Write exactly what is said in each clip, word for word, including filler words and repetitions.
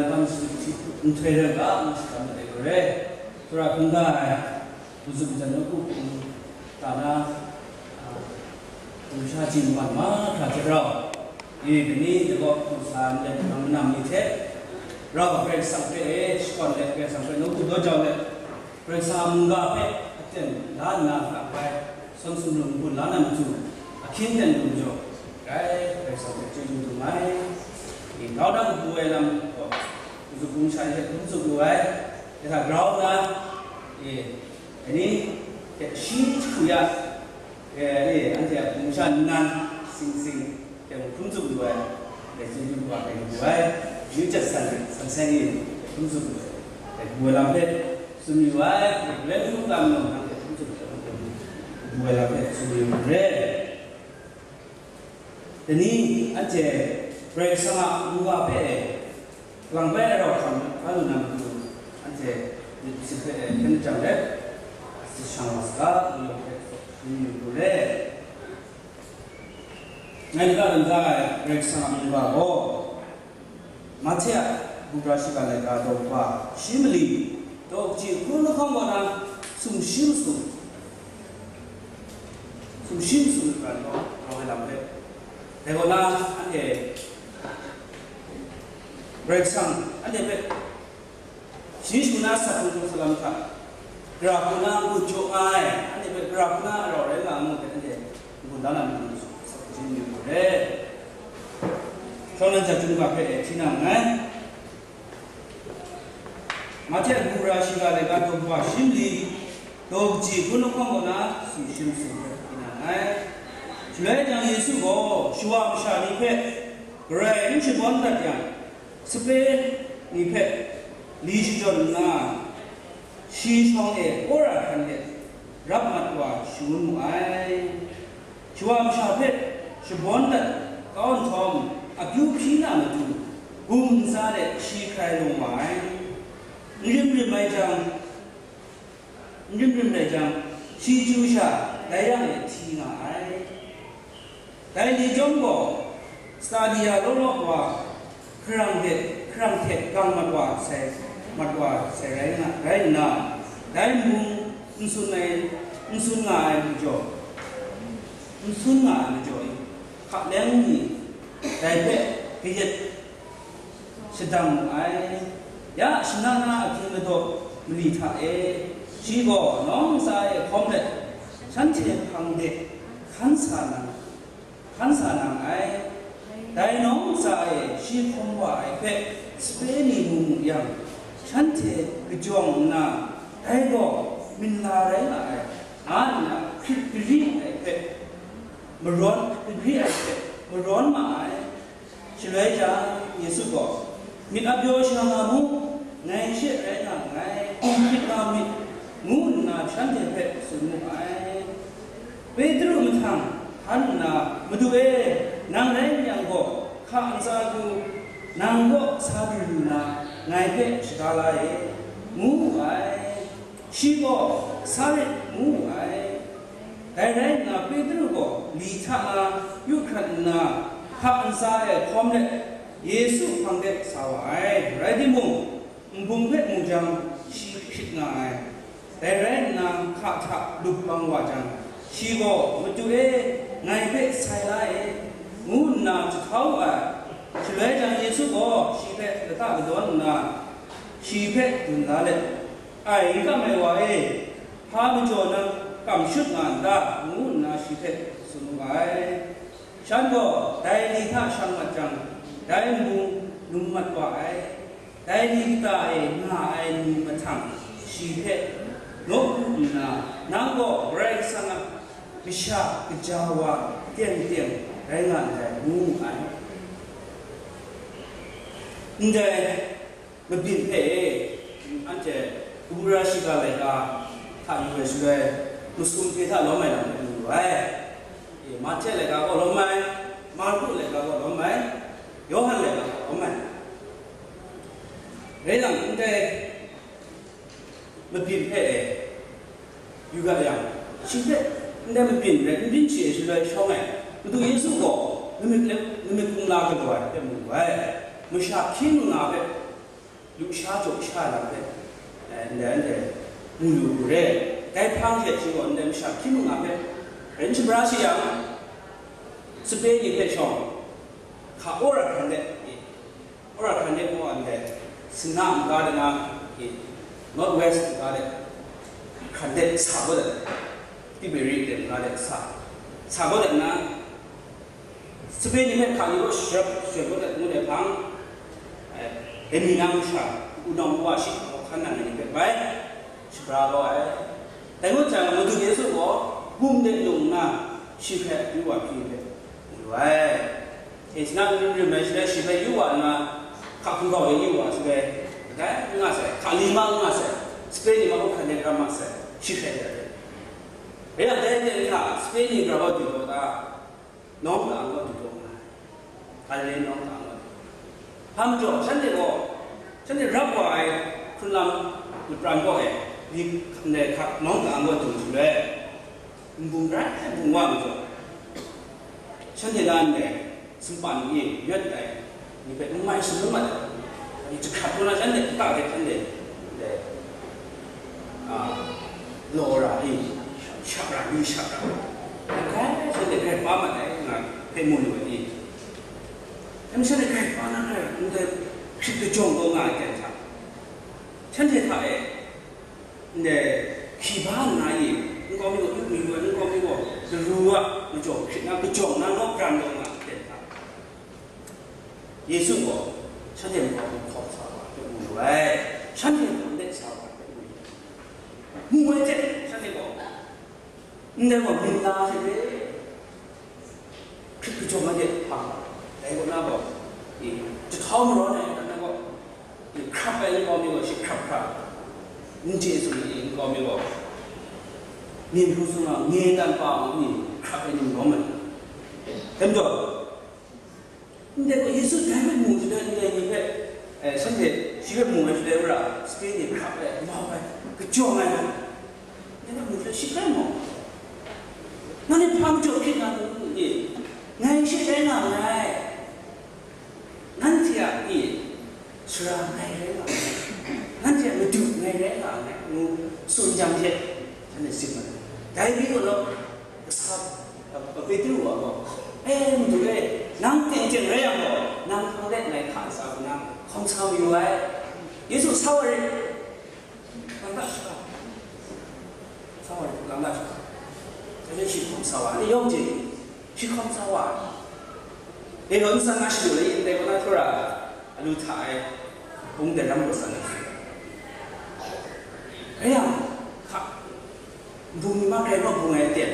Lam nhtoi rai ga, ngu shakram ai re. Tsawra hkungga ai, Hpung Tsup Jan Nawku Hpung ta na, a, Hpung Sha Jin Wan mahkra hte rau, e, dai ni, dai gaw hpung sa ndai hpang manam ni hte rau Karai Kasang hpe e shakawn let, Karai Kasang hpe nawku daw jau let, Karai Kasang a mungga hpe aten la nna, hkap ai, Sawn sumlung n-gun la na matu, ahkying ten lung jaw, grai Karai Kasang hpe chyeju dum ai. Ning grau na kabu ai lam gaw, Hpung Tsup Hpung Sha ni hpe hpung tsup lu ai, dai hta grau nna, e, dai ni hte shi jahku ya, e, e, anhte a hpung sha nnan sing sing, hte mung hpung tsup lu ai, dai chyeju wa hpe kabu ai, yu jet san hte san sai ni hpe hpung tsup lu ai, dai kabu ai lam hpe tsun yu ai, hpe galen hkrum ga nang hpe hpung tsup lu ai, kabu ai lam hpe tsun yu ai re. Dai ni anhte Karai Kasang a wunga hpe lang bai ai rau hkam hkra lu na matu, anhte myit masin hpe hkyen jang let, si shang wa saga, ngu yawng hpe tsun yu lu re. Ngai lata lam za ai Karai Kasang a mungga gaw, Mahte a Hpung Tsup Hpung Sha Laika daw kaba shi mali, daw kaji hkun lahkawng kaw na sumshi masum, sumshi masum lu ai gaw, rau ai lam hpe. Dai kaw na, anhte Karai Kasang, anhte hpe Shi shu na sat hkrung hkrung salam hta, gara hku na n-gun jaw nga ai, anhte hpe gara hku na rau rai nga ai ngu hpe, anhte n-gun la na myit ni, sa hku chyeju yu ai re. Shawng na jat chyum ga hpe e hti na nngai. Mahte a Hpung Tsup Hpung Sha Laika daw kaba shi mali, daw kaji hkun lahkawng kaw na, sumshi masum hpe hti na nngai. Shaloi jang Yesu gaw shawa masha ni hpe garai n shabawn dat yang, sape ni hpe li shajawn nna, shi shawng e wora hkran let, rap mat wa shangun mu ai. Shawa masha hpe shabawn dat kau nhtawm, akyu hpyi na matu, gumsa de shi hkrai lung wa ai. N rim rim ai jang, N rim rim rai jang, shi chyu sha dai yang e hti nga ai. Dai ni chyawm gaw, Stadia law law wa, hkarang hte, hkarang hte gang mat wa sai, mat wa sai rai nga, rai nna, dai nbung n tsun ai, n tsun nga ai majaw, n tsun nga ai majaw e, hka leng ni dai hpe kayat shadang mu ai. Ya shana na ahkying ladaw mali hta e, shi gaw nawng ntsa e hkawm let, shanhte hpang de hkan sa nang, hkan sa nang ai. Dai nawng ntsa e shi hkawm wa ai hpe sape ni mu mu yang, shanhte kajawng nna, dai gaw minla rai nga ai, nga nna hkrit gari ai hpe, marawn gari ai hpe marawn ma ai. Shaloi jang, Yesu gaw, "Myit ap yaw sha nga mu, ngai she rai nga nngai, hkum hkrit nga myit," ngu nna shanhte hpe tsun mu ai. Petru mahtang hkan nna, "Madu e, nang rai n yang gaw, hka ntsa du, nang kaw sa du lu na, ngai hpe shaga la e," ngu wu ai. Shi gaw, "Sa rit," ngu wu ai. Dai rai nna, Petru gaw li hta na yu hkrat nna, hka ntsa e hkawm let, Yesu hpang de sa wa ai. Rai timung, nbung hpe mu jang, shi hkrit nga ai. Dai rai nna, hka hta lup bang wa jang, shi gaw, "Madu e, ngai hpe sai la e," ngu nna jahtau wu ai. Shaloi jang, Yesu gaw shi hpe lata kadawn nna, shi hpe dun la let, "Ai, n kam ai wa e, hpa majaw nang kam shut nga n ta?" ngu nna shi hpe tsun wu ai. Shan gaw dai ni hta shang mat jang, dai nbung num mat wa ai. Dai ni kata e nga ai ni mahtang shi hpe nawku nna, "Nang gaw Karai Kasang a Kasha kaja wa teng teng rai nga ndai," ngu mu ai. Ndai mabyin hpe e, anhte Hpung Tsup Hpung Sha Laika hta yu ai shaloi, masum hte hta lawm ai lam hpe mu yu ai. E, Mahte laika gaw lawm ai, Marku laika gaw lawm ai, Yawhan laika gaw lawm ai. Rai yang, ndai mabyin hpe e, yu ga yang, shi hpe ndai mabyin rai n byin chye ai shaloi shawng e, Madu Yesu gaw lamik le-, lamik kungla galaw ai hpe mu wu ai, masha hkying nga hpe Lusha jaw sha lam hpe, eh, ndai anhte mu lu lu re. Dai hpang hte shi gaw ndai masha hkye mu nga hpe ren shabra shi yang, sape ni hpe shawng hka wora hkran de, wora hkran de gaw ndai sina nta de na, North West nta de hkran de sa gaw dat, Tiberi de nta de sa, sa gaw dat na, sape ni hpe hka ni gaw sharap sharap gaw dat ngu ai hpang, eh, Emina masha, wunawng wa shi hkawhkan nang ai ni hpe bai shabra kau ai. Dai ngut jang, Madu Yesu gaw bum de lung nna, shi hpe yu wa hpyi hpe mu lu ai. E, shi na rim rim ai shi rai, shi hpe yu wa nna, hka hkungga e yu wa shi rai, kadai n nga sai, hka li ma n nga sai, sape ni ma hkawhkan de ram ma sai, shi hpe de. Rai yang, dai hte n hta, sape ni grau wa du taw ta? Nawng ta-ang gaw du taw nga ai, Galile nawng ta-ang gaw du taw nga ai. Hpa majaw, shanhte gaw, shanhte rap wa ai hkrunlam lapran kaw e, myit ndai hkak nawng ta-ang gaw du shaloi, nbung rai bung wa majaw, shanhte na ndai sumpan e yawt ai ni hpe n mai shangun mat ai, jahkrat kaw na shanhte kata hte shanhte, a, law ra ni, sha ra ni, sha ra, grai shanhte grai pa mat ai nga hpe mu lu ai ni, dai shanhte grai pa na hkrai ndai hkrit kajawng taw nga ai ten hta, shanhte hta e, ndai hkyi ba nna e, nkau mi gaw, yu mi gaw, nkau mi gaw, daru a majaw hkrit na kajawng na, nawk pran taw nga ai ten hta, Yesu gaw shanhte makau hkawm sa wa hpe mu lu ai, shanhte hkawm let sa wa hpe mu lu ai. Mu ai hte, shanhte gaw, ndai gaw, nta hte re, hkrit kajawng ai hte hpang, dai kaw na gaw, e, jahtau marawn ai, dan na gaw, e, hkrap ai nkau mi gaw, shi hkrap hkrap, n chye tsun ai nkau mi gaw, myen hkru sung a nge dan pa ai ni hkrap ai ni marawn ai. Dai majaw, ndai gaw Yesu dai hpe mu shaloi, ndai ni hpe, eh, shanhte shi hpe mu ai shaloi, wora sape ni hkrap ai, mau ai, kajawng ai, ndai hpe mu shaloi shi hpe mu, nanhte hpa majaw hkrit nga mu, e, ngai she rai nga nngai, nanhte a, e, sara ngai rai nga nngai, nanhte a madu ngai rai nga nngai, ngu tsun jang hte, shanhte sim ai. Dai rai nna, Kasa, a, Petru a gaw, "E, Madu e, nang teng teng rai yang gaw, nang hpang de ngai hka ntsa hku na hkawm sa mayu ai." Yesu sa wa rit, lang da shaka, sa wa rit, lang da shaka. Dai hte shi hkawm sa wa ai, yawng hte shi hkawm sa wa ai. E, gaw nsa nga shadu ai, ndai kaw na htura, a lu hta ai, hpung daram gaw san ai. Rai yang, hka, nbung ni ma grai naw bung ai aten,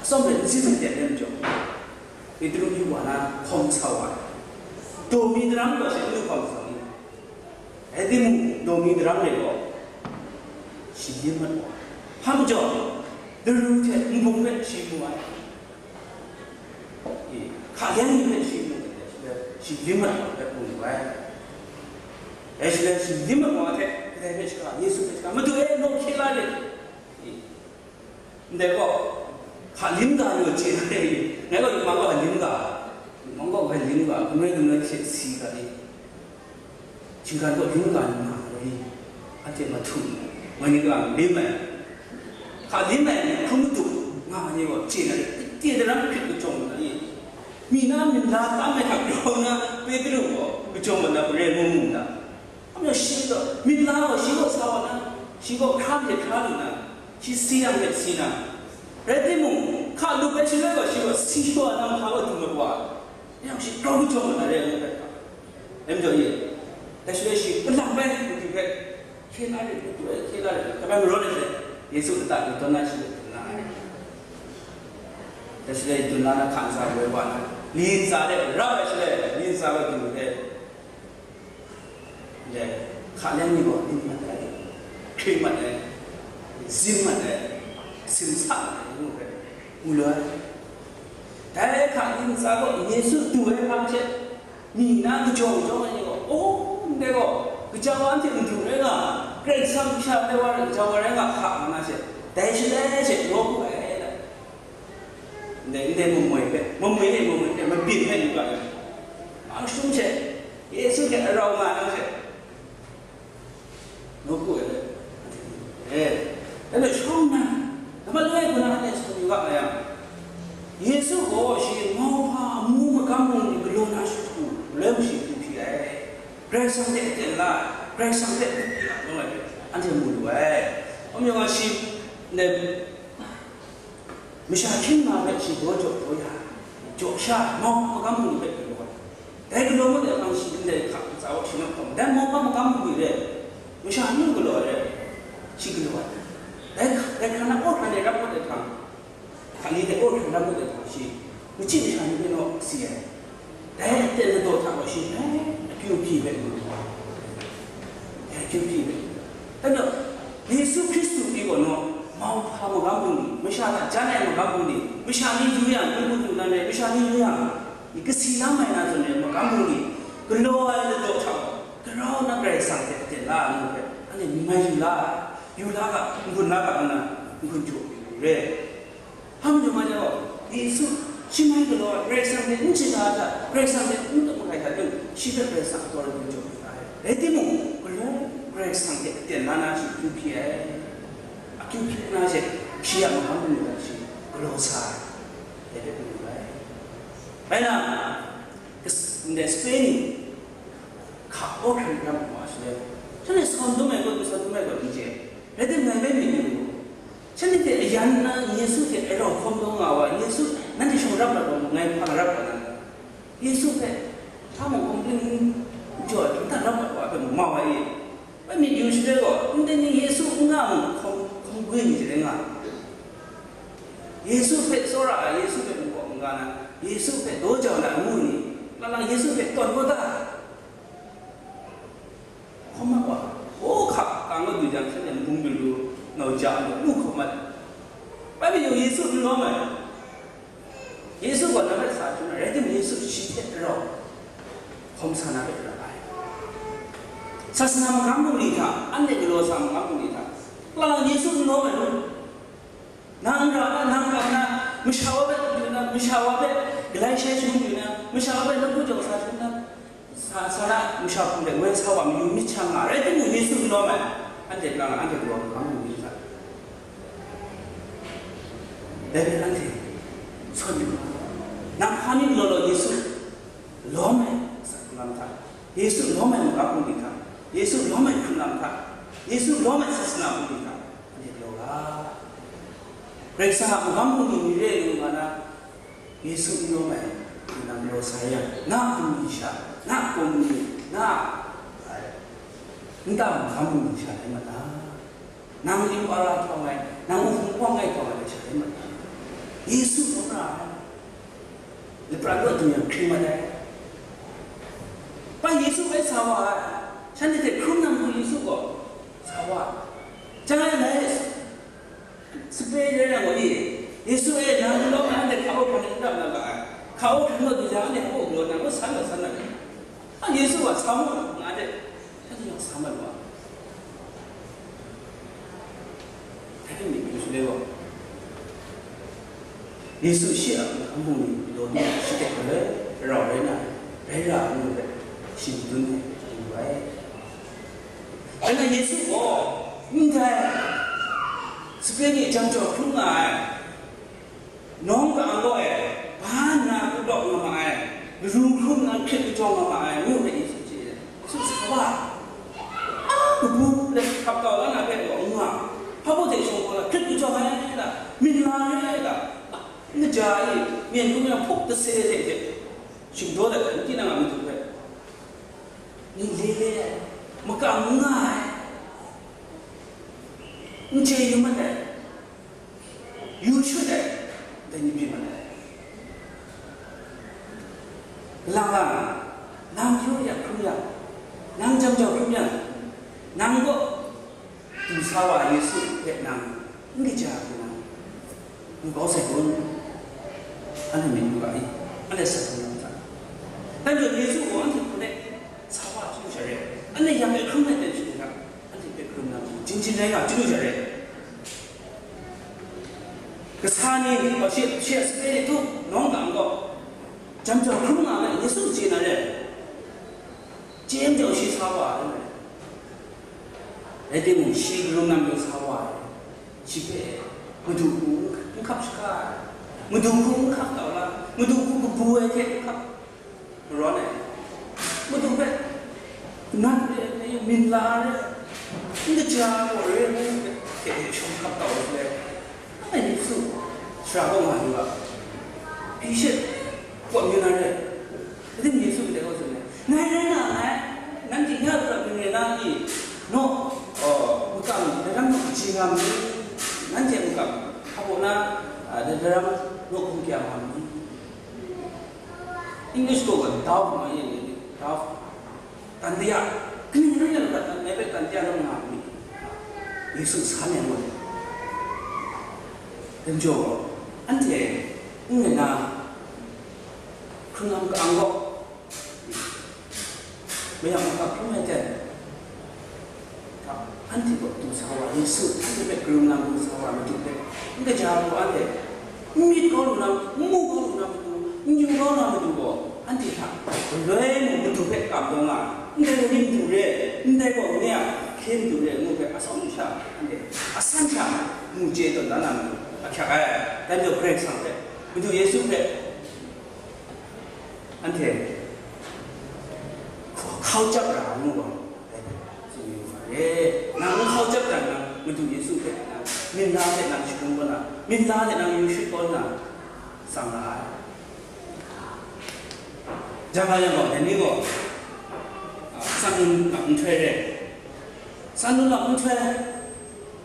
atsawm hpe n sin ai aten rai majaw, Petru yu wa na hkawm sa wa ai. Daw mi daram gaw shi n lu hkawm sa ni? Rai timung, daw mi daram rai gaw, shi lim mat wa ai. Hpa majaw, daru hte nbung hpe shi mu ai. E, hka leng ni hpe shi mu ai, shi lim mat wa ai hpe mu lu ai. Dai shi hpe shi lim mat wa ai hte, kadai hpe shaka, Yesu hpe shaka, "Madu e, nang hkye la rit." E, ndai gaw, hka lim ga ni gaw chye na re i? Ngai gaw yawng gaw hka lim ga, yawng gaw hka lim ga, gumrai gumrai hte si ga ni, shinggan gaw lim ga ni nga ai, anhte mahtu, ngai ni ga lim ai, hka lim ai ni hkrum madu nga ai ni gaw chye na re, ade daram hkrit kajawng na i? Mi na myit la tam ai hta grau nna, Petru gaw kajawng mat na hpe re mu mu nna, Hpa majaw shi gaw, myit la gaw shi gaw sa wa na, shi gaw hkra hte hkra lu na, shi si yang hte si na, rai timung, hka lup ai shaloi gaw shi gaw si wa na, hpa gaw du mat wa, yang shi grau kajawng mat na re ai ngu hpe, dai majaw e, dai shaloi shi palak bai, Madu hpe, "Hkye la rit, Madu e, hkye la rit," kabai marawn ai hte, Yesu lata lu tawn na shi hpe dun na ai. Dai shaloi dun la na, hka ntsa woi wa na, li ntsa de rap ai shaloi, li ntsa gaw du hte, Ndai, hka leng ni gaw ning mat ai, hkring mat ai, zim mat ai, simsa mat ai, ngu hpe mu lu ai. Dai hka ntsa gaw Yesu du ai hpang hte, mi na kajawng jawng ai ni gaw, "O, ndai gaw, gaja wa anhte madu rai nga, Karai Kasang kasha ndai wa rai, gaja wa rai nga hka nga na she, dai shaloi she," ngu ai. Ndai, ndai mamoi hpe, mamoi e mamoi hpe, mabyin hpe yu ga ai. Mangshum hte, Yesu hte arau nga ai hte, Karai Kasang hte aten la, Karai Kasang hpe hpyi a, ngu ai hpe, anhte mu lu ai. Hkum yawng a shi, nem, masha hkying ma hpe shi daw jaw daw ya, jaw sha, mau hpa magam bungli hpe galaw ai. Dai galaw ngut ai hpang shi ndai hka ntsa wa shi nawk hkawm, dai mau hpa magam bungli re, masha amyu galaw ai re, shi galaw ai. Dai hka, dai hkra na kawhkra de rap ngut ai hpang, hkani hte kawhkra rap ngut ai hpang shi, machyi masha ni hpe naw si ai. Dai aten ladaw hta gaw shi, eh, akyu hpyi hpe mu ai. Eh, akyu hpyi hpe. Dai majaw, Yesu Hkristu pyi gaw naw, mau hpa magam bungli, masha hta jan ai magam bungli, masha ni yu yang, n-gun lu na re, masha ni yu yang, kasi lam ai na zawn re, magam bungli, galaw ai ladaw hta gaw, grau na Karai Kasang hte aten la ai ngu hpe, anhte myi mai yu la, yu la ga, n-gun la ga nna, n-gun jaw yu re. Hpa majaw ma jaw, Yesu shi mai galaw ai, Karai Kasang hte n shaga ai hta, Karai Kasang hte n tup makai hta chyawm, shi hpe Karai Kasang a taw ai gun jaw yu ai. Rai timung, galaw Karai Kasang hte aten la na shi akyu hpyi ai. Akyu hpyi na she, shi a magam bungli hta shi galaw sa ai. Dai hpe mu ai. Rai na, kas-, ndai Spain ni, hka kawhkra ram wa shi le, shanhte sawn dum ai kaw, sawn dum ai kaw n chye. Rai timung, ngai bai mi ni lu. Shanhte hte ayan nna Yesu hte arau hkawm taw nga wa, Yesu nanhte shawng rap rat wa mu, ngai hpang rap wa na. Yesu hpe hpa mung complain n jaw ai, hta rap rat wa hpe mu mau ai e. Bai myit yu shaloi gaw, ndai ni Yesu n nga mung hkawm, hkawm gwi myit rai nga. Yesu hpe tsawra ai, Yesu hpe mung kaw n ga na, Yesu hpe daw jau na amu ni, lang lang Yesu hpe tawn kau ta? Hkawm mat wa, hkaw hka kang kau du jang, shanhte nbung byin lu, nau ja nlu hkawm mat ai. Bai majaw Yesu n lawm ai. Yesu gaw na hpe sa hkrum ai, rai timung, Yesu shi hte rau hkawm sa na hpe ra ai. Sasana magam bungli hta, anhte galaw sa magam bungli hta, lang lang Yesu n lawm ai nu. Nang ra na, nang kam na, masha wa hpe du na, masha wa hpe galai shai shangun du na, masha wa hpe nawku jau sa shangun na, sa, sa na, masha hpung de woi sa wa mayu myit sha nga, rai timung, Yesu n lawm ai, anhte nang, anhte galaw hkam lu myit ga. Dai hpe anhte sawn yu ga, nang hpa ni law law Yesu lawm ai, sa hkrum lam hta, Yesu lawm ai magam bungli hta, Yesu lawm ai hkrum lam hta, Yesu lawm ai sasana bungli hta, anhte galaw ga. Karai Kasang a magam bungli ni re lu nga na, Yesu n lawm ai, nang galaw sa yang, na a bungli sha, na a bungli, na a, ai, nta magam bungli sha rai mat ta? Nang yu ara htawng ai, nang u hpung hpawng ai htawng ai sha rai mat ta? Yesu lawm ra ai. Lapran kaw du yang hkring mat ai. Bai Yesu bai sa wa ai. Shanhte hte hkrum na matu Yesu gaw sa wa ai. Chyai lai, sape rai yang gaw, i, Yesu e, nang n lawm ai, anhte hka hkawhkam ni n rap na ga ai. Hka hkawhkam ni du jang, anhte hpa galaw na, ngu san gaw san na. A, Yesu gaw sa mu, nga de, shanhte yawng sa mat wa. Dai hpe myit yu shaloi gaw, Yesu shi a hkam bungli ni law ni shi hte galoi rau rai na, rai ra ai nu hpe shi madun ai hkrum yu ai. Dai na Yesu gaw, ndai sape ni jang jaw hkrum nga ai, nawng ka-ang gaw e, ba nna kudawk nga ma ai, matu hkrum nna hkrit kajawng nga ma ai, ngu hpe Yesu chye ai. Yesu sa wa, a kabu let hkap kau la na hpe gaw n nga, hpa baw hte shawng hkau la, hkrit kajawng ai la, myit la ai la, n kaja e, myen hkrum yang hpuk kase hte hte, shingdaw dat ai, n tinang a matu hpe, ni le le ai, makam n nga ai, n chye yu mat ai. Yu shut ai, dai ni byin mat ai. Lang lang, nang yu ya hkrum yang, nang jam jau hkrum yang, nang gaw du sa wa Yesu hpe nang n kaja hku nang, n kau sai kun? Anhte myit yu ga i, anhte sai kun nang hta? Dai majaw Yesu gaw anhte hku de sa wa chyu sha re, anhte yang e hkrum ai ten chyu hta, anhte hpe hkrum nang, jin jin rai nga chyu sha re. Kasa ni gaw shi, shi a sape ni htup nawng gang gaw, jam jau hkrum nga ai, Yesu chye na re. Chye jang shi sa wa ai. Rai timung, shi karum na majaw sa wa ai. Shi hpe madu hku n hkap shaka ai. Madu hku n hkap kau la, madu hku kabu ai hte n hkap. Marawn ai, madu hpe Nat re, myit la re, n kaja gaw re, ngu hte hte shawng hkap kau ai shaloi, ngai Yesu sara kaw nga yu ga, patient pawt yu na re, kaning Yesu hpe gaw tsun ai, ngai rai nga nngai, nanhte nya prat myit re na i? Naw, makam, daram naw kaji nga ma ni? Nanhte makam, hpa baw na, a, daram naw hkum kya nga ma ni? English gaw gaw, dove nga yen ni, dove. Tan de ya, kaning rai nna, ngai hpe tan de ya, nang nga myit. Yesu sa nem ngut. Dai majaw, anhte n rai na, hkrung lam ka-ang gaw, mayam makap hkrum ai ten, anhte gaw du sa wa, Yesu, anhte hpe karum lam du sa wa, Madu hpe, n kaja gaw anhte, n myit kau lu na, n mu kau lu na matu, n yu kau na matu gaw, anhte hta galoi mung Madu hpe kam kau nga ai, ndai ni matu re, ndai gaw nye a hkye matu re ngu hpe, atsawm sha anhte asan sha mu chye tawn da na matu ahkyak ai. Dai majaw Karai Kasang hpe, Madu Yesu hpe anhte hkau chyap ra ai ngu gaw, dai hpe tsun yu ga re. Nang n hkau chyap dan nang, Madu Yesu hpe nang, myit la hte nang shagun kau na, myit la hte nang yu shut kau na, tsang la ai. Jan la yang gaw, dai ni gaw, a, San Lun Lap Nhtoi re. San Lun Lap Nhtoi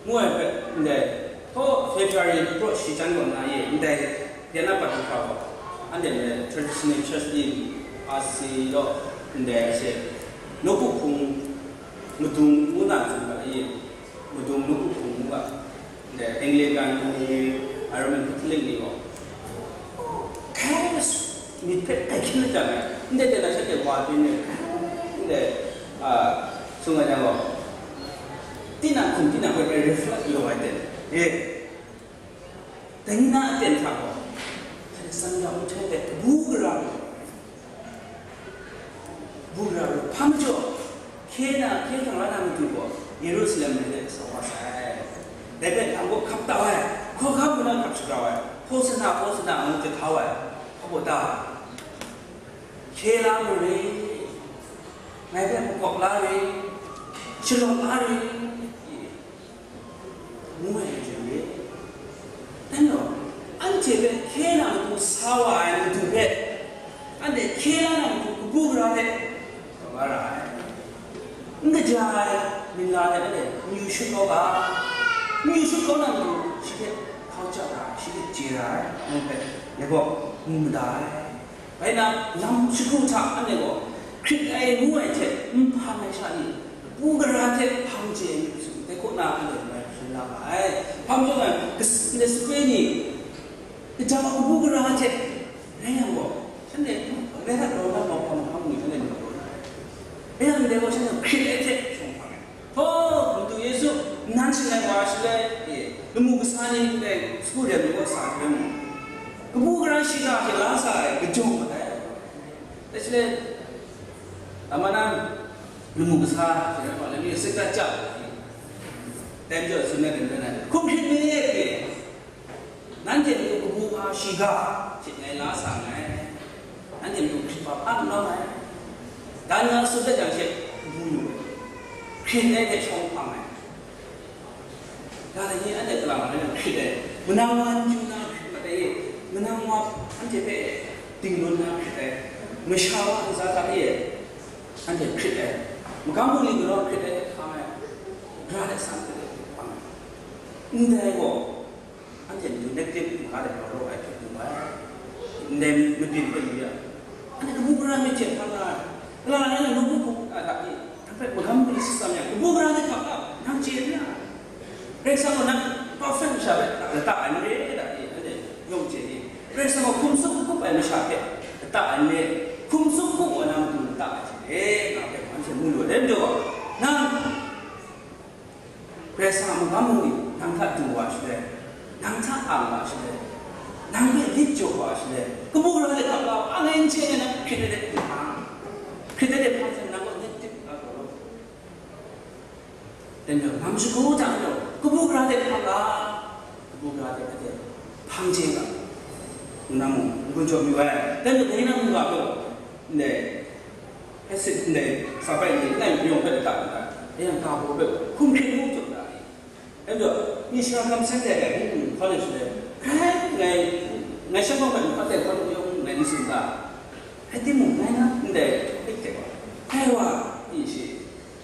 ngu ai hpe, ndai, hkaw February hpraw shi jan gaw na ye, ndai, Vietnam pat hkra gaw, anhte ndai traditional church di, a si law, ndai, a she, nawku hpung madung ngu na tsun ga ye, madung nawku hpung ngu ga, ndai Anglican ni, Roman Catholic ni gaw, hkai myit hpe kai hkyen lajang ai, ndai de na shanhte wa byin ai, ndai, a, sung ai jang gaw, tinang hkum tinang hpe reflect lu ai ten, e, dai ni na aten hta gaw, hkai san ga nhtoi hte bu gara lu ai. Bu gara lu, hpa majaw, hkye na, hkye hkrang la na matu gaw, Yerusalem mare de sa wa sai. Dai hpe hpang gaw hkap tau ai, hkawhkam hku na hkap shagrau ai, hpaw sana, hpaw sana ngu jahtau ai, hpa baw ta, hkye la mu re, ngai hpe makawp la re, shalawm la re, ngu ai hte re. Dai majaw, anhte hpe hkye na matu sa wa ai matu hpe, anhte hkye la na matu kabu gara hte taw la ra ai. N kaja ai myit la hte anhte n yu shut kau ga, n yu shut kau na matu shi hte hkau chyap ra ai, shi hte chye ra ai, ngu hpe, dai gaw ngu mada ai. Rai nna, lam shagu hta anhte gaw hkrit ai ngu ai hte n hpang ai sha ni, kabu gara hte hpang chye ai myit matu, dai kaw na anhte ngai hpyi la ga ai. Hpa majaw ngai, kas-, ndai sape ni, kaja wa kabu gara hte rai yang gaw, shanhte rai hta grau na mauhkam mahkam ni shanhte myit galaw na ai. Rai yang ndai gaw shanhte hkrit ai hte shawng hpang ai. Hpaw, Madu Yesu, nan shangai wa shaloi, e, lamu kasa ni ndai sagu rem ni gaw sa hkrum, kabu gara shiga hte la sa ai, kajawng mat ai. Dai shaloi, lama na, lamu kasa, hte na hpa, lani sika chyap, dai majaw tsun na ding dan ai, hkum hkrit myit, e, nanhte matu kabu gara shiga hte ngai la sa nngai. Nanhte matu hkrit hpa hpa n lawm ai. Dan na tsun dat jang she, kabu yu ai. Hkrit ai hte shawng hpang ai. Ga ni anhte kalang ai hkrit ai. Manang wa n chyu na hkrit mat ai. Manang wa anhte hpe ding lun na hkrit ai. Masha wa ntsa hta e anhte hkrit ai. Magam bungli galaw hkrit ai hte hpang ai. Gara hte san hkrit ai hte hpang ai. Ndai gaw, anhte matu negative manga de galaw ai hte mu ai. Ndai mabyin hpe yu yang, anhte kabu gara myit hte hpang nga ai. Kalang anhte nawku hpung a hta e, nang hpe magam bungli shatsam yang, kabu gara hte hkap hkap, nang chye n na? Karai Kasang gaw nang perfect masha hpe lata ai n re, da e, anhte yawng chye ni? Karai Kasang gaw hkum tsup hkup ai masha hpe lata ai n re, hkum tsup hkup wa na matu lata ai hte, nga hpe anhte mu lu ai. Dai majaw, nang Karai Kasang a magam bungli nang hta du wa shaloi, nang hta ang wa shaloi, nang hpe lit jaw wa shaloi, kabu gara hte hkap la, ang e n chye ai nang hkrit ai hte hpang, hkrit ai hte hpang hte nang gaw negative nga taw law. Dai majaw, lam shagu hta gaw, kabu gara hte hkap la, kabu gara hte hkap hte hpang chye nga, ngu na mung, n gun jaw mayu ai. Dai majaw, dai na mung ga gaw, ndai, Asit ndai sa bai ni, ngai yawng hpe lata lata, yang ka baw hpe hkum hkrit ngu jaw da i. Anhte, ni shara kam seng de ai, hkum hkrit hkaw na shaloi, grai ngai, ngai shanhpawng hpe hkaw de hkaw na yawng ngai n tsun ta. Rai timung, ngai na ndai hpe hte wa, grai wa, i shi,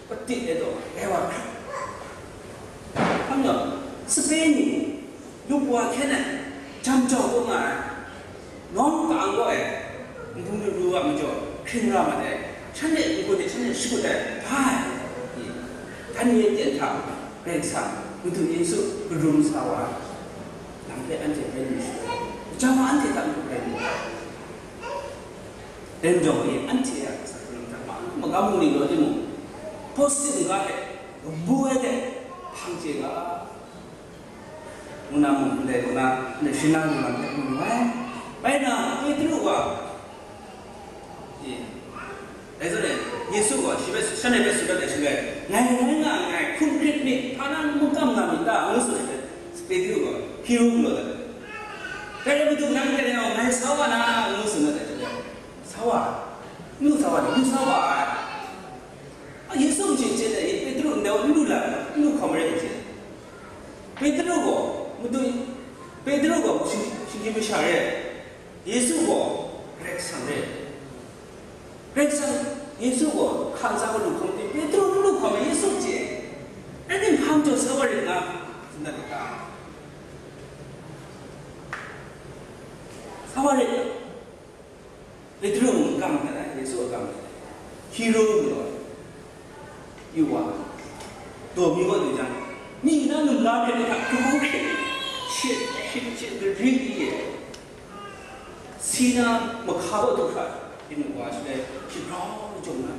pati e taw, grai wa hkrat. Hkam yawng, sape ni, lup wa hkyen ai, jam jau kau nga ai, nawng ka-ang gaw e, nbung daru a majaw hkring ra mat ai, shanhte n-gun e shanhte shakut ai, bai, i, dan ye ten hta, Karai Kasang, Madu Yesu karum sa wa ai, lam hpe anhte rai lu shaloi, gaja wa anhte hta matu rai lu ai. Dai majaw e, anhte a asak hkrung hta ma, magam mu ni law timung, hpawsit n-ga hte, kabu ai hte, hpang chye ga, ngu na mung ndai kaw na, ndai shinang lam hpe mu ai. Bai na, Petru wa, e, dai zawn e, Yesu gaw shi hpe, shanhte hpe tsun dat ai shaloi, "Ngai rai nga nngai, hkum hkrit myit, hpa na n makam nga myit ta?" ngu tsun ai hpe, Petru gaw hkyi ru galaw dat ai. Dai rai, "Madu, nang hte rau ngai sa wa na?" ngu tsun dat ai shaloi, "Sa wa, n lu sa wa ni, n lu sa wa ai." A, Yesu n chye chye ai, Petru ndai wa n lu la, n lu hkawm rai n chye. Petru gaw, Madu, Petru gaw shi-, shinggyim masha re, Yesu gaw Karai Kasang re. Karai Kasang, Yesu gaw hka ntsa gaw lu hkawm ai, Petru n lu hkawm ai, Yesu chye ai. Rai timung, hpa majaw sa wa rit nga, tsun dat ai ta? Sa wa rit. Petru mung n kam hkrat ai, Yesu a kam hkrat ai. Hkyi ru galaw ai. Yu wa, daw mi wa du jang, mi na num la hkyen hta hkru hkrit, shit, shit, shit, gari i e. Si na mahka wa du hkra, yu wa, shaloi, shi grau jawng na,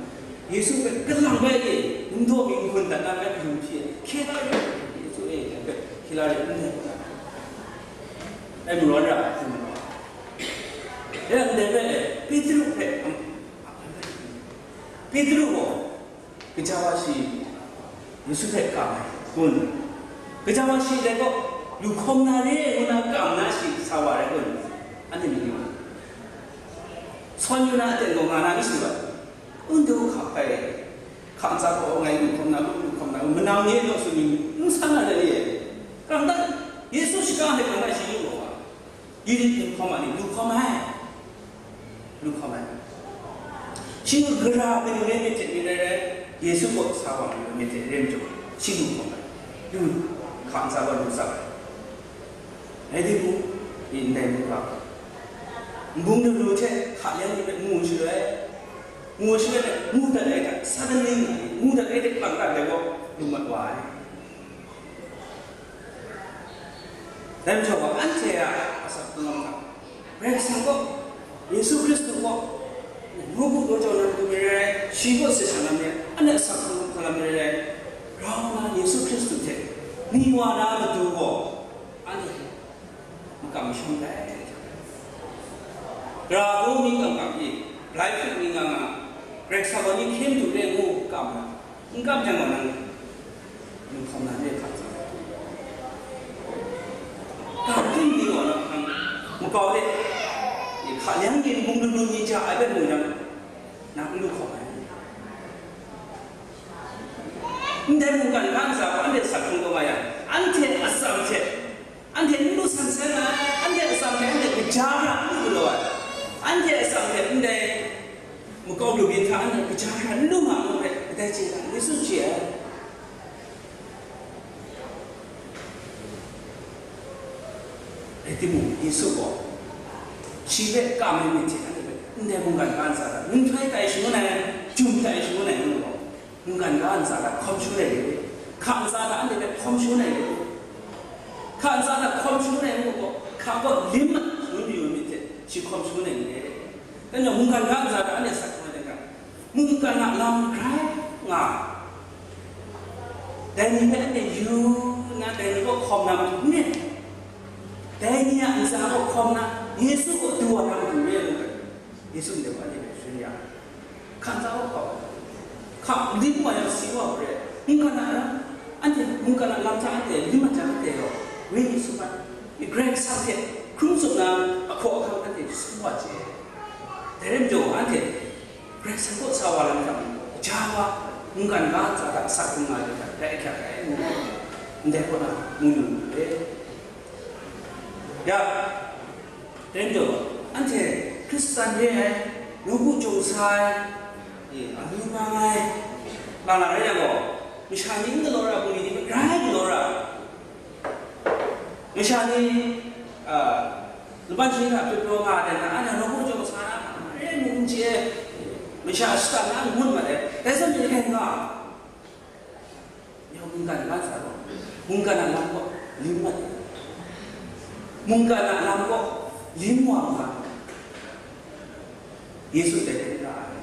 Yesu hpe kalang bai e, n daw mi n-gun dat na bai hkrum hpyi ai, hkye la yu, Yesu e, hpe hkye la yu, n daw ai, marawn ra ai, hkrum ai. Ya, ndai rai, Petru hpe, am, Petru gaw, kaja wa shi, Yesu hpe kam ai, kun? Kaja wa shi dai gaw, lu hkawm na re, ngu na kam na shi, sa wa rai kun? Anhte myit yu, sawn yu na aten gaw nga na mi shi bai? N du hka hpai, hka ntsa gaw ngai lu hkawm na, lu hkawm na, manam ni e naw tsun yu, n san na de e. Kalang ta, Yesu shaka hte kalang ta shi yu gaw wa. Yi rit n hkawm ai ni, lu hkawm ai. Lu hkawm ai. Shi gara hpe ni rai myit hte ni rai rai, Yesu kaw sa wa ni rai myit hte rai majaw, shi lu hkawm ai. Lu, hka ntsa gaw lu tsap ai. Rai timung, ndai mung ga, nbung daru hte hka leng ni hpe mu shaloi, mu shaloi, mu dat ai hta, suddenly, mu dat ai hte lang dat ai gaw, lu mat wa ai. Dai majaw gaw, anhte a asak hkrung hta, Karai Kasang gaw, Yesu Hkristu gaw, nawku daw jau na matu ni rai rai, shi gaw se sha na ni, anhte asak hkrung hta lam ni rai rai, grau na Yesu Hkristu hte ni wa na matu gaw, anhte makam masham dai. Gara hku mi kam kam pyi, rai hpyi mi nga nga, Karai Kasang gaw ni hkye madu re ngu kam na, n kam jang gaw nang, lu hkawm na re hkam sa. Kam hpyi mi gaw nang, nang makau re, hka leng yin hpung lu lu mi ja ai bai mu jang, nang n lu hkawm ai. Ndai mungkan ga ntsa gaw anhte asak hkrung kau nga yang, anhte atsam hte, anhte n lu san sai nga ai, anhte atsam hte anhte kaja hkra n lu galaw ai, anhte atsam hte ndai makau lu byin hta anhte kaja hkra n lu nga ai hpe kadai chye ai, Yesu chye ai. Rai timung, Yesu gaw shi hpe kam ai myit hte anhte hpe ndai mungkan ga ntsa hta, nhtoi tai shangun ai, jum tai shangun ai ngu gaw, mungkan ga ntsa hta hkawm shangun ai ni, hka ntsa hta anhte hpe hkawm shangun ai ni, hka ntsa hta hkawm shangun ai ngu gaw, hka gaw lim ai shangun mayu ai myit hte shi hkawm shangun ai ni, dan gaw mungkan ga ntsa hta anhte asak hkrung ai hte hkra, mungkan a lam grai nga, dai ni hpe anhte yu nna, dai ni kaw hkawm na matu n rit. Dai ni a ntsa kaw hkawm na, Yesu kaw du wa na matu re ai mungkan, Yesu ndai wa ni hpe sharin ya, hka ntsa kaw hkawm, hka lim wa yang si wa hkre, mungkan a lam, anhte mungkan a lam hta anhte lim a jang, anhte gaw Wenyi sumpan, Karai Kasang hte hkrum tsup na ahkaw ahkang anhte su wa chye. Dai rai majaw, anhte Karai Kasang kaw sa wa lam hta, ja wa, mungkan ga ntsa hta asak hkrum nga ai hta, dai ahkyak ai, ngu ai, ndai kaw na, mu lu ai. Ya, dai majaw, anhte Hkristan re ai, nawku jaw sa ai, e, amyu mang ai, nga na rai yang gaw, masha ni n galaw ra, bungli ni hpe grai galaw ra, masha ni, a, laban shani hta pyaw pyaw nga ai, na, anhte nawku jaw sa na, e, mu n chye, masha shatan na, n ngut mat ai, dai zawn ni hkrai nga. Yawng mungkan na ntsa gaw, mungkan a lam gaw lim mat ai. Mungkan a lam gaw lim wa nga ai. Yesu dai hpe ra ai.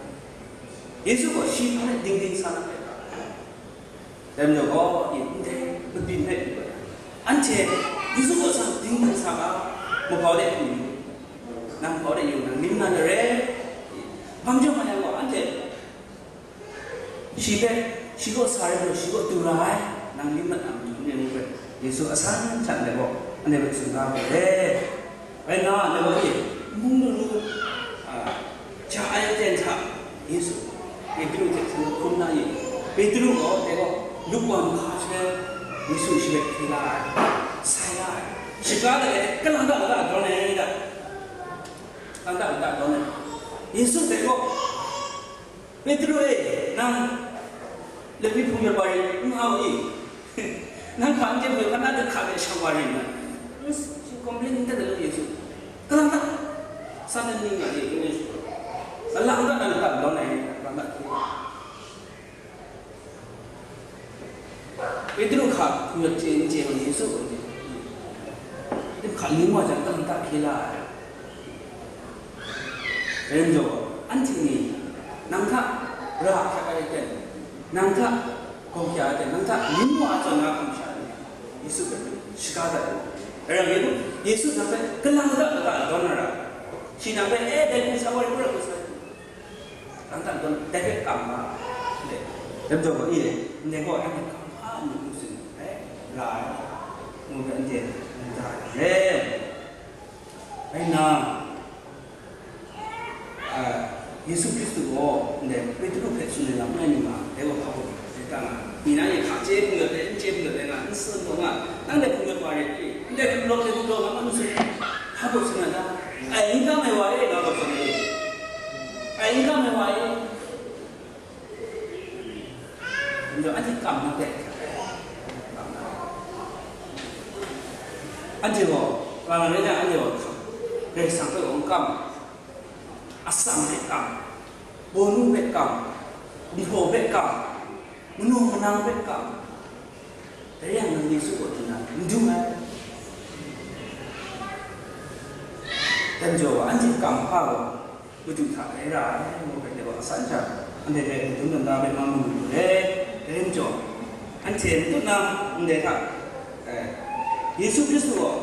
Yesu gaw shi hpa rai dingding sa na hpe ra ai. Dai majaw gaw, e, ndai mabyin hpe yu ai. Anhte Yesu kaw sa dingding sa ga, mahpau de hku yu, nang hpau de yu, nang lim na re. Hpa majaw ma yang gaw, anhte Shi hpe, shi kaw sa rai nna, shi kaw du ra ai, nang lim mat na matu n rai ngu hpe, Yesu asan sha ndai gaw, anhte hpe tsun da ai hpe, rai nna, ndai gaw e, nbung laru, a, ja ai aten hta, Yesu, Petru hte hkrum na ye, Petru gaw, dai gaw, lupwan hka shaloi, Yesu shi hpe hkye la ai, sai la ai, shaga da ai, kalang da lata dawn ai da, kalang da lata dawn ai, Yesu dai gaw, Petru e, nang Levi hpung yawt wa rit, n hau i? Nang hpa n teng hpe, hpa na de hka de shang wa rit nna, n s-, shi complain n dat ai lu Yesu. Kalang ta? Satan ni nga e, ngu Yesu. Kalang ta na lata dawn ai, kalang ta? Petru hka hpung yawt chye n chye, Yesu gaw, Petru hka ning wa jang, kalang ta hkye la ai. Dai majaw, anhte ni nang hta ra ahkyak ai ten, nang hta gawng ya ai ten, nang hta ning wa ai zawn na hkam sha ni, Yesu hpe shaga dat ai. Rai yang, Yesu nang hpe kalang da lata dawn na ra, shi nang hpe, e, dai hpung sa wa rit, hpung yawt wa rit, nang hta dawn, dai hpe kam nga, dai majaw gaw, e, ndai gaw, anhte kam hpa n lu sin ai, ra ai, ngu hpe anhte n da ai. Rai nna, a, Yesu Hkristu gaw ndai Petru hpe tsun ai lam n rai nna, dai gaw hpa gaw dai ta nga, mi na e hka chye hpung yawt ai, n chye hpung yawt ai nga, n tsun taw nga, nang dai hpung yawt wa rit i? Ndai hpung yawt ai hpung yawt nga, n tsun, hpa gaw tsun nga ta? Ai, n kam ai wa e, nga gaw tsun ai. Ai, n kam ai wa e. Anhte kam na pet, anhte gaw, nga na rai nna, anhte gaw, Karai Kasang hpe gaw n kam, atsam hpe kam, bawnu hpe kam, nhtawm hpe kam, manu manang hpe kam, dai yang nang Yesu kaw du na, n du ai. Dai majaw, anhte kam hpa gaw, Madu hta rai ra ai, ngu hpe, dai gaw asan sha, anhte hpe madun dum da hpe ma mu lu re, dai majaw, anhte matut na ndai hta, eh, Yesu Hkristu gaw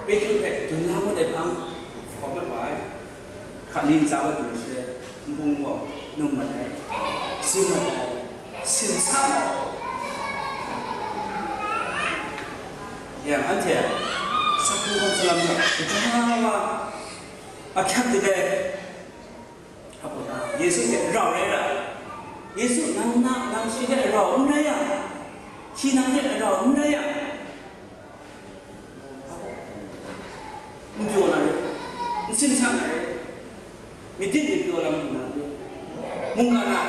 Petru hpe dun la ngut ai hpang, hkawm mat wa ai, hkali ntsa wa du shaloi, nbung gaw num mat ai, sin mat ai, sin sa mat ai. Yang anhte a sapu hkawm salam hta, kaja wa, ahkyak dik ai, Yesu hte rau rai ra, Yesu nang na, nang shi hte rau n rai yang, shi nang hte rau n rai yang, n pyaw na rai, n sin sa na rai, myit ding myit pyaw lam lu na rai, mungkan a,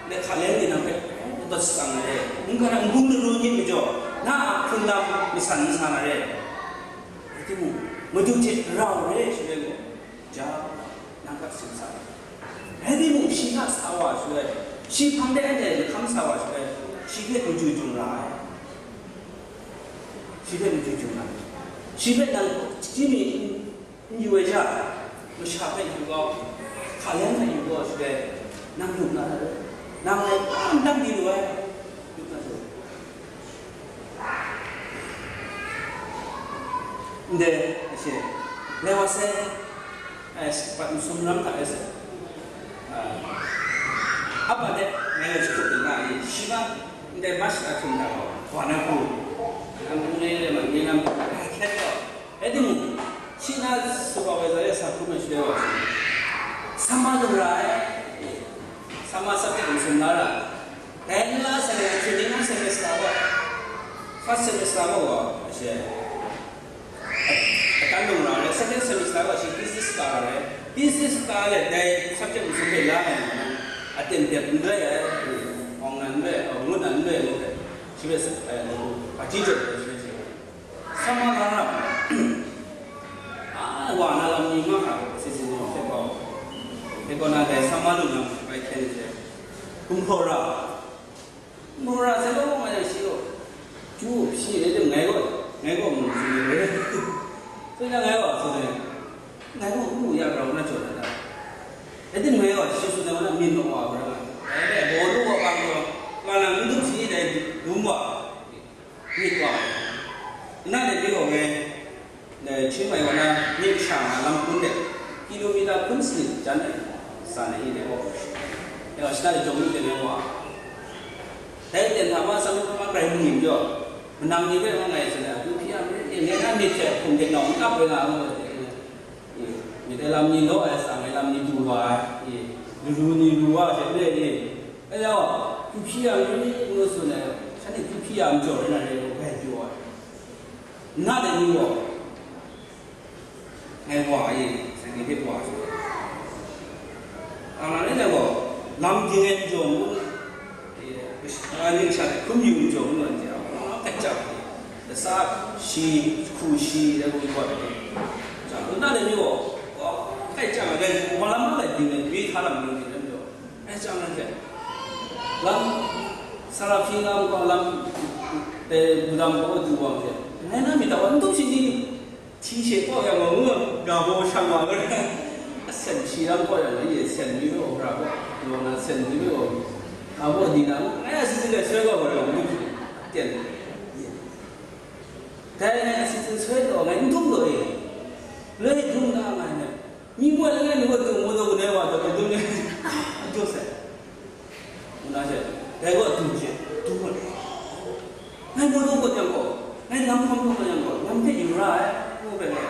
hkalem ni nang hpe, n bat satsang na rai, mungkan a nbung laru ni majaw, na a hkrun lam masan n sa na rai. Rai timung, Madu hte rau rai shaloi gaw, ja, nang hta sin sa ai. Rai timung, shi hta sa wa shaloi, shi hpang de anhte lahkam sa wa shaloi, shi hpe maju jung ra ai. Shi hpe maju jung ra ai. Shi hpe nang chyeju mi n, n yu ai sha, masha hpe yu kau, hkalem hpe yu kau shaloi, nang lup na rai. Nang rai, nang di lu ai, lup na rai. Ndai, ashe, lai wa sai, ai, pat masum lam hta ai sai. Ah, apa de, ngai lai shakut ding na ni, shi ma, ndai mas a htum da, wa na ku, nang ku ne le ma, ni nam, ai, khet gaw, rai timung, shi na supervisor ya sa hkrum ai shaloi wa shi. Summer lu ra ai, summer subject masum la ra. Dai n la sa ai, training semester gaw, first semester gaw, akan lung ra ai, second semester gaw shi thesis ka ra ai. Thesis ka ai, dai subject masum hpe la ai, aten dep n rai ai, awng nan n rai, awng ngut nan n rai, shi hpe, hpaji jaw ai, shi hpe. Summer la na, a, wa na lam ni nga hkra, season ni hpe gaw, hpe gaw na dai summer lu na bai hkyen hte, gumhpraw ra, gumhpraw ra sai gaw, nga yang shi gaw, ju hpyi e, ngai gaw, ngai gaw mu hpyi e, so yang ngai gaw, so ngai gaw, mu ya grau na jaw na da, e, ngai gaw, shi su na, na min gaw wa, wa, dai, dai, baw lu gaw, bang gaw, nga na, n dup shi dai, dum wa. Myit wa ai. Nna de mi gaw ngai, dai Chiang Mai kaw na myit sha nga lam hkun de, kilomita hkun sanit jan ai, san ai de gaw. Ya, shana de jawng myit de ngai wa. Dai ten hta ma, atsam hta ma, grai mung yin jaw, manang ni hpe ma ngai tsun ai, akyu hpyi a myit, e, ngai na myit hte hkum de nawng n ap ai nga, ngu ai. Myit ai lam ni law ai, sang ai lam ni du wa ai, e, laru ni ru wa ai hte, e, e, e, yawng, akyu hpyi a myit ni ngu tsun ai, shanhte akyu hpyi a majaw rai na rai gaw, grai pyaw ai. Nna de ni gaw, ngai wa e, shanhte hpe wa ai. Ang na rai na gaw, lam ding ai majaw ngu, Ning sha hkum yu n jaw ngu ai hte, a, kachyang, lasa shi, hku shi, rai gun kawt ai. Sha, nna de ni gaw, kai chyang ai, wa lam lam lai ding ai, mi hta lam ding ai, lam jaw, kai chyang ai hte, lam, Sarahpinga mung gaw lam, dai, Bhutan gaw du wa hte, ngai na myit hta wa n tup shi ni? Hti she kau yang gaw, ngu, ga baw shang wa ga, asen shi lam kau yang gaw, ye sen mi gaw, ra gaw, law na sen mi gaw, ga baw di na, ngai a si zi lai soi kau ga, ngu, ten. Dai ngai a si zi soi gaw, ngai n dum gaw e. Loi dum na ngai ngai. Myi boi langai mi gaw dung, maw daw, gune wa daw, dung ngai, a jaw sai. Ngu na hte, dai gaw dung hte, dung mat ai. Ngai maw daw gaw yang gaw, ngai lam hkawm daw gaw yang gaw, lam hpe yu ra ai, ngu hpe ngai,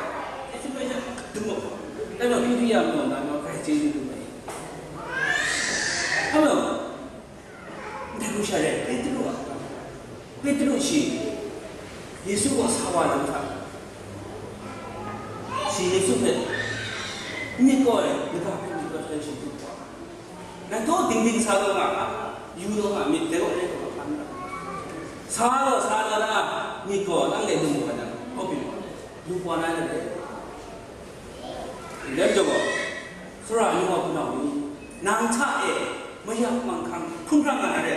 e, hpyi bai jang, dung gaw, dai gaw hpyi hpyi ya maw, ngai gaw grai chyeju lu ai. Amen. Ndai hku sha re, Petru a, Petru shi, Yesu gaw sa wa lam hta, shi Yesu hpe, myit gaw e, lata hpe myit gaw hpe shi du wa, ngai taw dingding sa taw nga, yu taw nga, myit dai gaw re taw nga, sa gaw sa taw na, myit gaw nang de lung wa na, hkawp yu, lung wa na re. Ndai majaw gaw, Sara amyu a hpunau ni, nang hta e mayak manghkang hkrum hkra nga na re,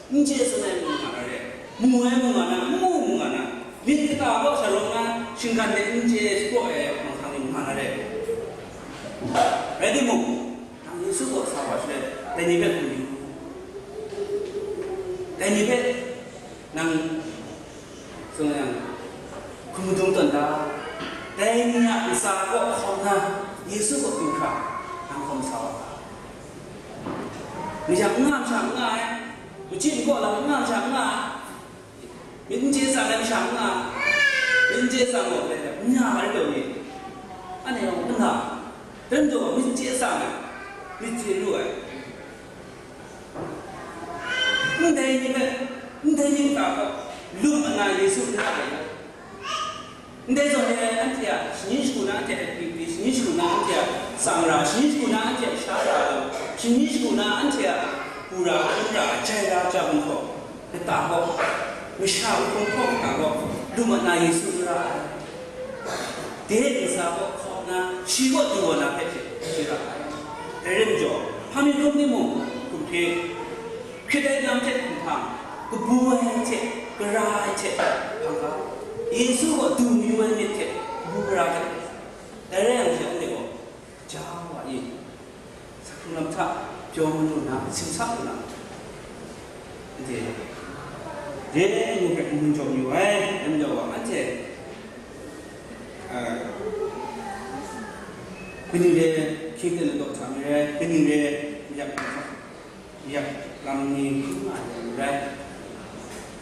n chye tsun ai mu nga na re, mu ai mu nga na, n mu mu nga na, myit kata kaw sha rawng na, shinggan de n chye shapraw ai manghkang ni mu nga na re. Rai timung, nang Yesu kaw sa wa shaloi, dai ni hpe hkum yu, dai ni hpe nang tsun yang, hkum madung tawn da, dai ni a ntsa kaw hkawm na, Yesu kaw du hkra, nang hkawm sa wa ga. Mayak n nga masha n nga ai, machyin kaw lam n nga masha n nga ai, myit n chye tsang ai masha n nga ai, myit n chye tsang gaw, n nga ai rai taw ni? Anhte yawng n nga, dai majaw myit n chye tsang ai, myit chye lu ai. Ndai ni hpe, ndai ni hta gaw, lum ana Yesu n ra ai. Ndai zawn e anhte a shani shagu na, anhte a akyu akri, shani shagu na, anhte a tsang ra, shani shagu na, anhte a sha ra, shani shagu na, anhte a hpu ra, hkun ra, jai ra, ja hkum hkawm, lata gaw, masha hkum hkawm hta gaw, lum ana Yesu n ra ai. De ntsa kaw hkawm na, shi kaw du wa na hpe hte shi ra ai. Dai rai majaw, hpa mi hkrum timung, hkum hte, hkrit ai lam hte hkum hpang, kabu ai hte, gara ai hte hpang ga, Yesu gaw du mayu ai myit hte kabu gara ai hte, dai rai yang she anhte gaw, ja wa i, sa hkrung lam hta pyaw lu na, simsak lu na, anhte de ngu hpe n jaw yu ai, dai majaw gaw, anhte, a, kaning re hkying ten ladaw hta mi rai, kaning re mayak lam hta, mayak lam ni hkrum nga ai mi rai,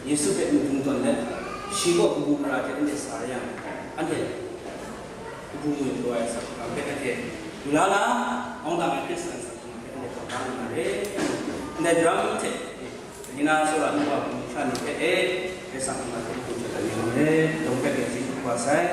Yesu hpe madung tawn let, shi kaw kabu gara hte anhte sa yang, anhte kabu ngwit lu ai asak hkam hpe anhte lu la na, Awng dang ai Hkristu a hpung hpe anhte hkawm da nga na re. Ndai daram hte, ni na tsawra nu wa hpung sha ni hpe e, Karai Kasang hpung hpe hpung hte hkawm da ni re, dawng hpe grai zing hkrup wa sai.